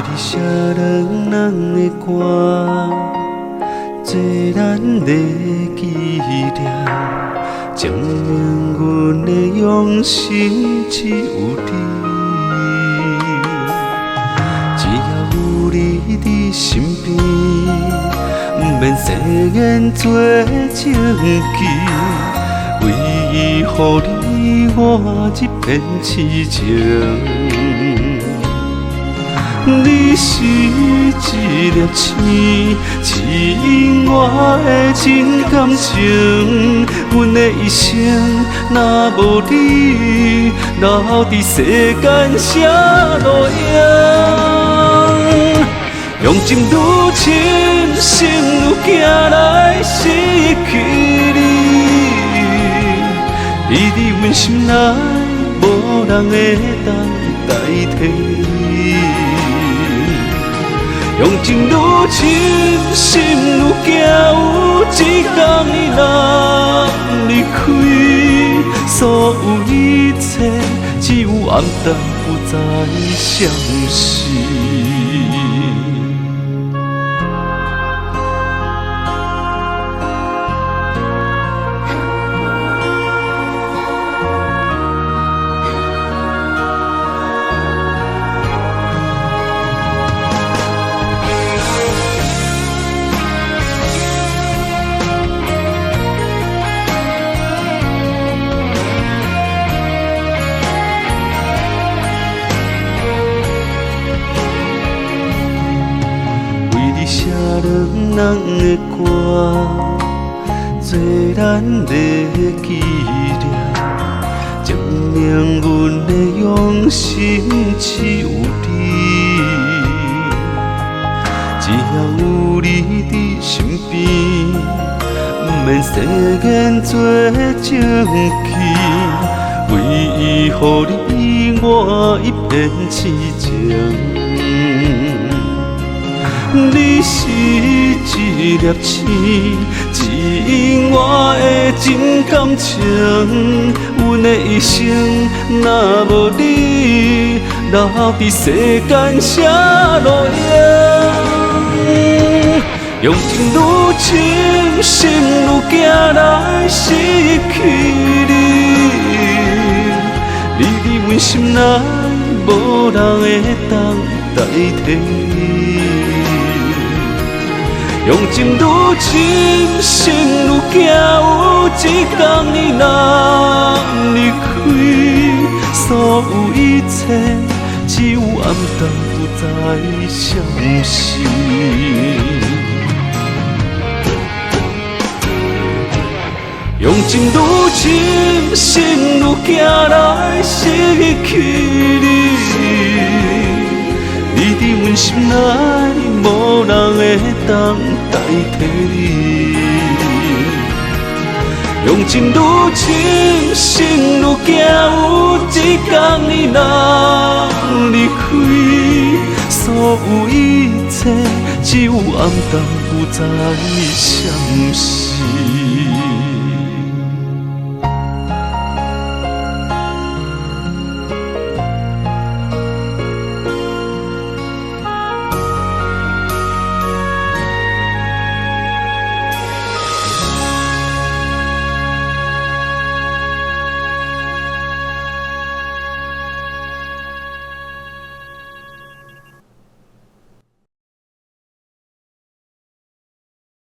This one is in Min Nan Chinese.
你寫兩人的歌，做咱的紀念，證明阮的用心只有你。只要有你佇身邊，毋免誓言做證據，唯一予你我這片痴情。你是一粒星，指引我的真感情。阮的一生若無你，留佇世間啥路用？用情愈深，心愈驚來失去你。你佇阮心內，無人會當代替你。用情愈深，心愈驚有一天你若離開，所有一切只有暗淡不再相識。寫兩人的歌，做咱的紀念，證明阮的用心只有你。只要有你佇身邊，毋免誓言做證據，唯一予你我一片痴情。你是一粒星，指引我的真感情。阮的一生若無你，留佇世間啥路用？用情愈深，心愈驚來失去你。你佇阮心內，無人會當代替你。用情愈深，心愈驚有一天你若離開，所有一切只有暗淡不再相識。用情愈深，心愈驚來失去你。你佇阮心內，無人會當代替你。用情愈深，心愈驚有一天你若離開，所有一切只有暗淡不再相識。